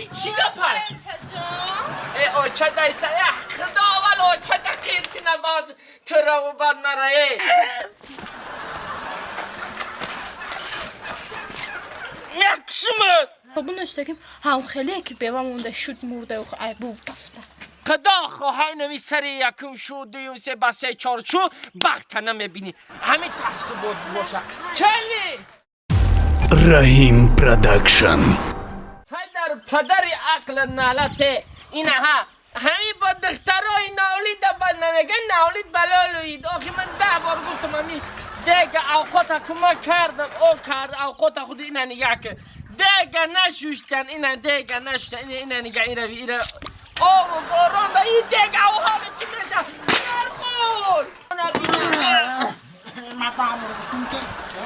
Ҳами чӣ гапа? Э, оча дайса, э, худо аввал оча да қиртина, баъд тураву баъд мара, э. Мекшумад. Бунӯштагим ҳам хеле ки бева монда шуд мурда айбу дафта. Худо хоҳай нами сари якум шу, дуюм се, ба се, чор шу бахта намебинӣ. Ҳами таҳсибот боша. Кели! Раҳим Продакшн. Ҳайдар падари ақл налате инаҳа ҳами бо духтарои навлида ба намеган навлид балолуид. Охи ман 10 бор гуфтам, ҳами дега авқота кумак кардам, о кард авқота худ ина нигаҳ ки дега нашуштан, ина дега нашуштан, ина ина нигаҳ ира ира обу борон да ин дега авҳоли чӣ меша? Нарғул Ман 10 бор гуфтам ки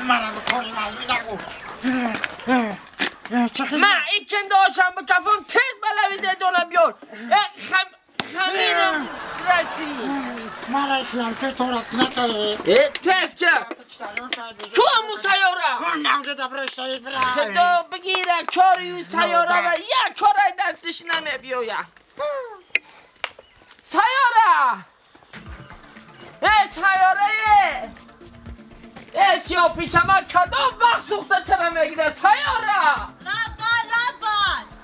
мара ба кори вазмӣ нагу. Ма ин кендаошам бикафон, тез балави дедона биёр. Хамирам расид. Мара исламши торат накай. Э, тез ка ку ҳаму сайёра? Худо бигира кори сайёрара, як корай дастиш намебиёя. Сайёра, э, сайёрае, э, сиёпичама кадом вақт сӯхта тара мегира, сайёра? Лаба, лаба.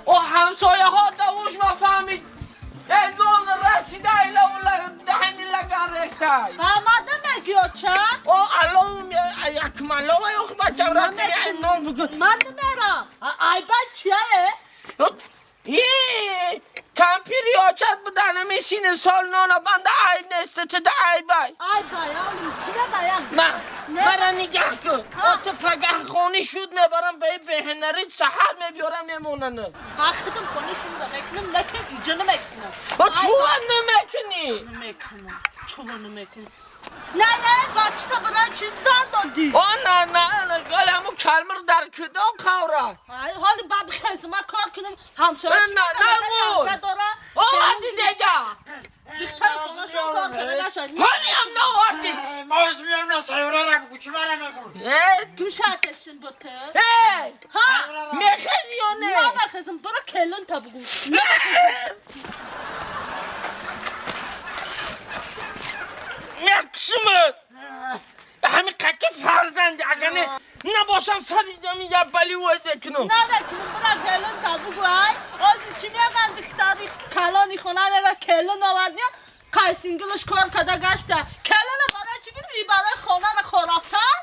О, ҳамсояҳо давуш ма фаҳмид, э, нон расида, ила даҳани лаган рехтай. Ба мада мегӣ, оча? О, алло, якум алло, ох, бачам, рафти нон бикун. Ман намерам. Айба чия? Е, кампири очат буданами сини сол нона банда айб нест, туда айбай. Айба, я, чӣ мебаям? Ма мара нигаҳ кун, ту пагаҳ хони шуд мебарам ба беҳнари, саҳар мебиёрам, мемонанд. Ба худам хони шуда мекунам, лекин иҷо намекунам. Чува намекунӣ? Намекунам. Чува намекунам. Не, не, бачта бара чиз зан додӣ. О, на, на, на, гал ҳаму калмир дар кудом қавра? Ай, ҳоли баб хезма кор кунам, ҳамсоя На, нарғул. Оварди дега. Духтари хонашон кор кунад нашад. Ҳоли ҳам наоварди. Моз миём на сайёрара бугу, чӣ мара мегӯ? Э, Гӯшакашин буту. э, Ҳа, мехези ё не? Намехезам, бара келин та бугу. Намехезам. Мекшумад. Ҳами қаки фарзанди, агар не набошам, сари ами яббали вой мекунам. Намекунам, бара келин та бугу, ай. Ози чӣ меган духтари калони хона мега келин овардия, қайсингилаш кор када гашта. Келина барои чӣ гирифти? Барои хонара хорафтан?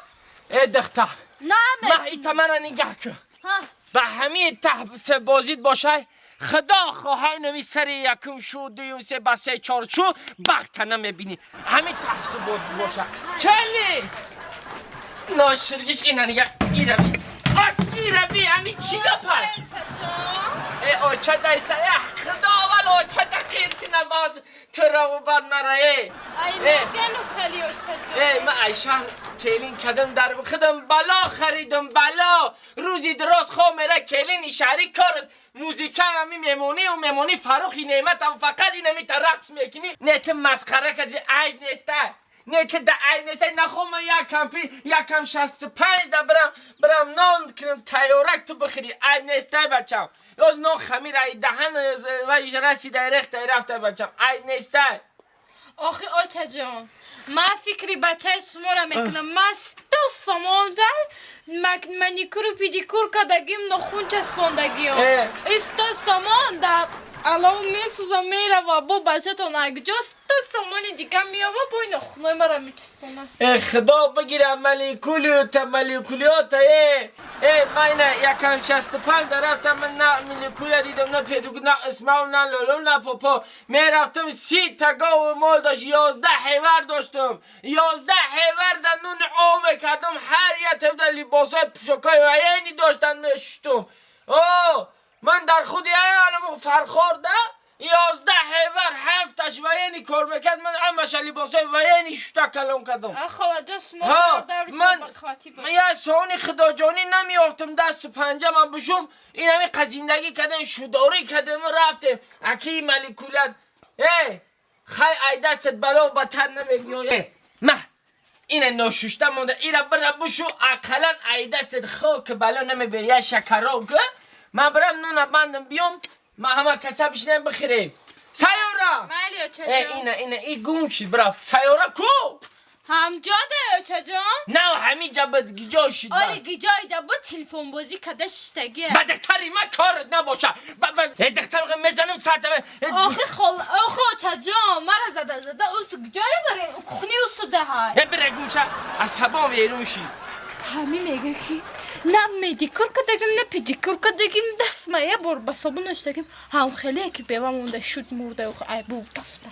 Э, духтар. Наме. Ма ита мана нигаҳ кун. Ҳа. Ба ҳамин таҳ бозид бошай, худо хоҳай нами сари якум шу, дуюм се, ба се, чор шу бахта намебинӣ. Ҳамин таҳсибот боша. Кели! Ноширгиш ина нигаҳ ираби. Ираби, ҳами чӣ гапа? Э, оча дайса, э, худо аввал оча да қиртина, баъд тураву баъд мара, э. Ай, нагену хали очаҷон. Э, ма айша келин кадам, дар худам бало харидам, бало. Рӯзи дроз хоб мера келини шаҳри корат музика ҳами мемонӣ у мемонӣ Фаррухи Неъматам фақат инами та рақс мекунӣ. Не, ту масхара кади, айб неста. Не, ту да айб неста. Нахо ман як кампи якам 65 да бирам нон кунам тайёрак, ту бихӯри, айб неста, бачам. Ё нон хамир ай даҳан ва расида рехта рафта, бачам, айб неста. Охи, очаҷон, ман фикри бачаи шуморо мекунам. Ман 100 сомон да маникюру педикюр кардагим, нохун часпондагиём. Э. И 100 сомон да алов месӯза мерава, бо бачатон акҷо 100 сомони дига меёва, бо нохунои мара мечаспонад. Э, худо бигира малекулиюта, малекулиёта, э, э, ман ина якам 65 да рафтам, ман на малекулия дидам, на педикюр, на исмау, на лоло, на попо. Мерафтам, 30 та гову мол дошт, 11 ҳевар доштам, 11 ҳевар да нуни ов мекардам, ҳар як табда либосҳои пӯшокҳои военный доштан, мешуштум. О, ман дар худи алам Фархор да 11 ҳевар, ҳафташ военный кор мекард, ман ҳамаша либосҳои военный шута калон кардам. Холаҷон, шумо Ҳа, даври ман шумо бахватӣ буд. Ман як сони худоҷонӣ намеёфтам, дасту панҷа ман бушум, ин ҳами қазиндагӣ кардем, шудорӣ кардем, рафтем аки малекулят. Э, хай, ай дастат бало ба тан намебиёя. Э, ма ина ношушта монда, ира бира бушу, ақаллан ай дастат хок бало намебиёя, я шакаро ки ман бирам нона бандам биём. ما همه کسا بشینیم بخریم. سیاره. مالی ای چه جان؟ اینه اینه ای گم شد برف. سیاره کو؟ هم جاده چه جان؟ نه همینجا بد گیجا شد. آلی گیجای ده با تلفن بازی کده شتگیه. با دختری ما کارت نباشه. با دختر میزنم سرتم. آخه خال آخه چه جان مرا زده زده اوس گیجای برای کخنی اوس ده های. بره گوشه عصبام ویرون شد. همین میگه که نه مدیکور کدگیم نه پدیکور کدگیم دست ما یه بار به صابون اشتگیم هم خیلی که بیوه مونده شد مرده و عیبو رفته.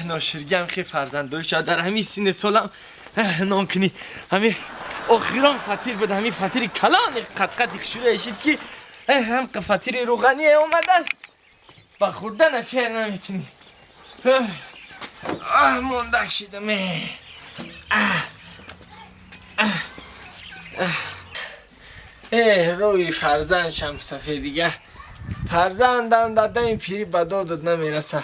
ناشرگم خیلی فرزند شد در همین سین سالم نام کنی همین آخران فطیر بود همین فطیر کلان قد قد خشوره شد که هم فطیر روغنی اومده با خوردن سیر نمیکنی. آه مونده شدم. روی فرزند شم سفید دیگه فرزندم در این پیری به دادت نمیرسه.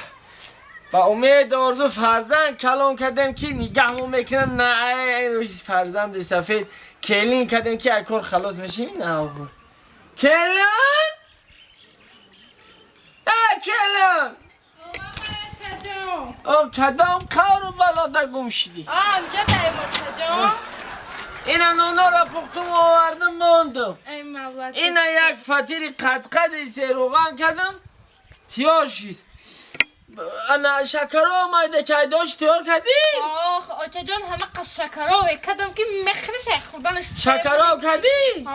با امید آرزو فرزند کلان کردم که نگهمون میکنن. نه روی فرزند سفید کلین کردم که اکار خلاص میشیم. نه آقا کلین ای کلین آه کدام کارو بلاده گم شدی؟ آه امجا دایما چجان؟ اینا نونا را پختم و آوردم ماندم. ای مولا اینا یک فطیر قد قد سه روغن کردم تیار شد. انا شکرو مایده چای داشت تیار کردی؟ آخ آچه جان همه قش شکرو کردم که مخرش خوردنش شکرو کردی؟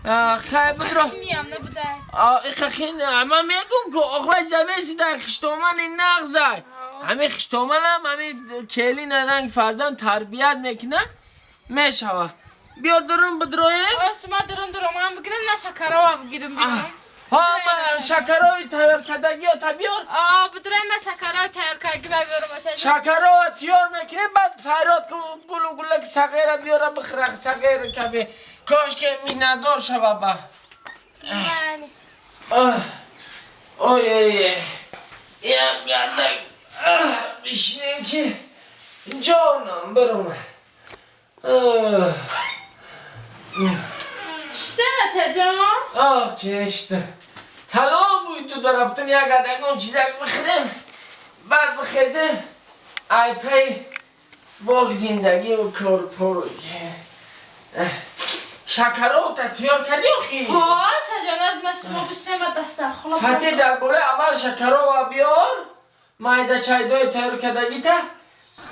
آه خیلی بدرو خینی هم نبوده. آه خین اما میگم که آخوای زویسی در خشتومن نغزه. همه خشتومن هم همه کلین رنگ فرزند تربیت میکنن میشوه. بیا درون بدرویم. آه شما درون درون هم بگیرن من شکرو بگیرم بیرون. ها من شکرای تیار کردگی ها تا بیار. آه بدرویم من شکرو تیار کردگی بیارم آچه جان. شکرو تیار میکنیم بعد فریاد که گلو گلک صغیره بیاره بخره صغیره که کاش که میندار شوه با. بله. آی آی یه گردک بشینیم که جانم برم. شده آچه جان؟ آه کشته تلام بود تو رفتم یک گردک چیزک بخرم بعد بخیزم ای پی باغ زندگی و کار پرو. شکرو تا تیار کردی آخی؟ ها چه جان از ما شما بشنم دستر خلا فتی در بوله اول شکرو و بیار مایده چای دوی تیار کردگی تا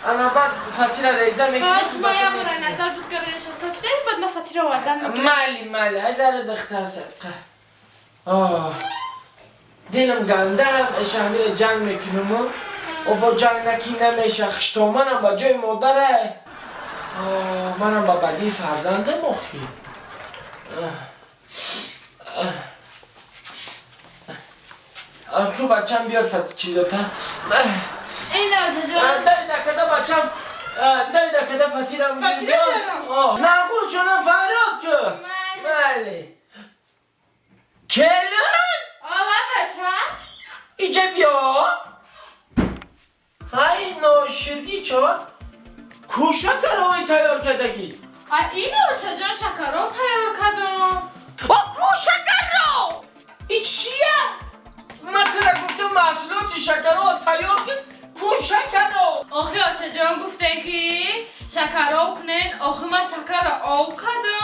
انا بعد فتی را ریزه میکنیم. شما یه بار نظر بزگاره نشسته شده بعد ما فتی را آوردن میکنیم. مالی مالی ای در دختر صدقه. آه دلم گنده شهمی را جنگ میکنم و با جنگ نکی نمیشه. خشتومنم با جای مادره. آه منم با بدی فرزندم آخی. کو بچم بیار فت چیزا تا. این آچه جان دای دکده بچم دای دکده فتیرم فتیرم بیارم. نقول شدم فریاد که بله کلن آه بچم اینجا بیا. های ناشرگی چا کو شکرهای تیار کردگی؟ این آچه جان شکرو تیار کردم. آه کو شکر رو؟ این چیه؟ من تره گفتم محصولات شکرو تیار کرد کو شکرو؟ آخه آچه جان گفتن که شکرو کنن. آخه من شکر آب کردم.